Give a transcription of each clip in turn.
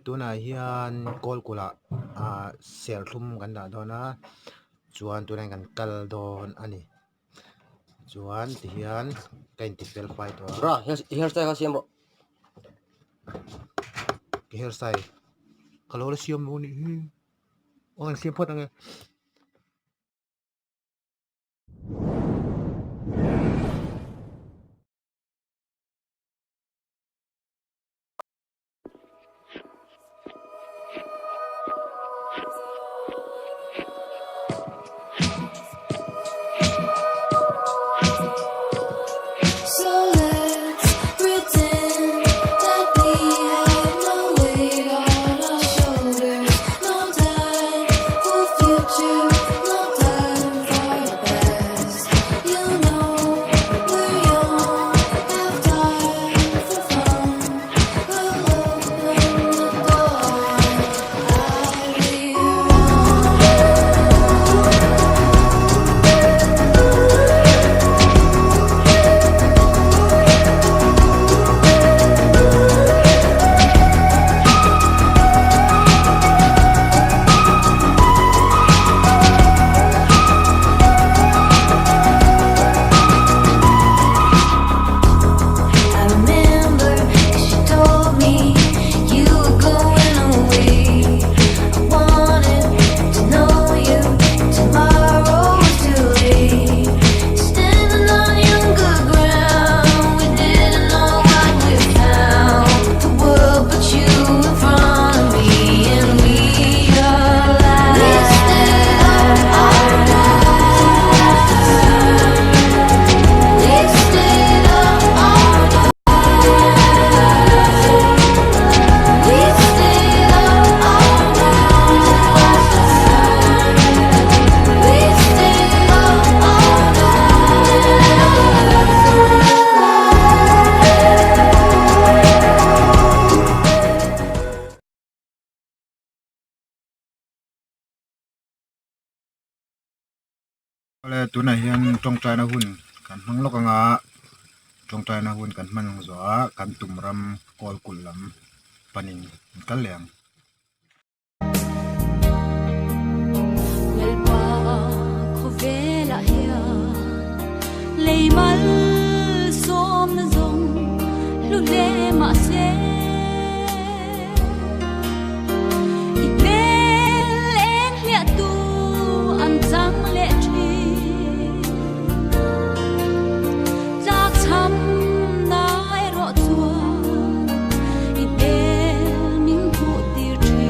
tunah hian kawlkulh ah ah serthlum kan dah dawn a chuan tunah hian kan kal dawn a ni chuan tihian ka inti fel fai tawh a. Bra i hairstyle kha siam rawh. Ka hairstyle ka lo la siam lo a nih hi aw kan siam phawt ang e. So let's pretend that we have no weight on our shoulders, no time for future, no time for the past. You know we're young, have time for fun. We'll open the door. I'll be I remember 'cause you told me you were going away. I wanted to know you. Tomorrow was too late. Standing on younger ground, we didn't know what we found. The world put you in front of me, and we are We stayed up all night. We stayed up all night. We stayed up all night to watch the sun. We stayed up all night. Awle tunah hian tawngtaina hun kan hmang lawk anga tawngtaina hun kan hman ang zawh a kan tum ram kawl kulh lam panin an kal leh ang. Lalpa khawvelah hian lei mal sawmna zawng hlu hle mah se. I hmel eng hliah tu an chang leh thin. Tlak chham na erawh chuan i hmel min hmuh tir thin.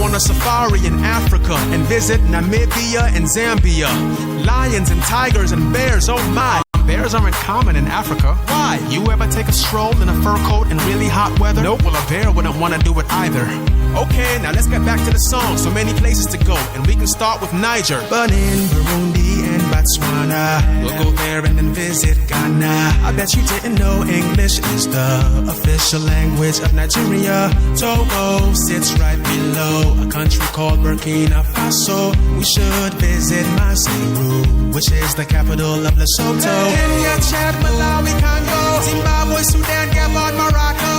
On a safari in Africa and visit Namibia and Zambia. Lions and tigers and bears, oh my. Bears aren't common in Africa. Why? You ever take a stroll in a fur coat in really hot weather? Nope. Well, a bear wouldn't want to do it either. Okay, now let's get back to the song. So many places to go, and we can start with Niger. Benin, Burundi, and Botswana. We'll go there and then visit Ghana. I bet you didn't know English is the official language of Nigeria. Togo sits right below a country called Burkina Faso. We should visit Maseru, which is the capital of Lesotho. Kenya, Chad, Malawi, Congo, Zimbabwe, Sudan, Gabon, Morocco.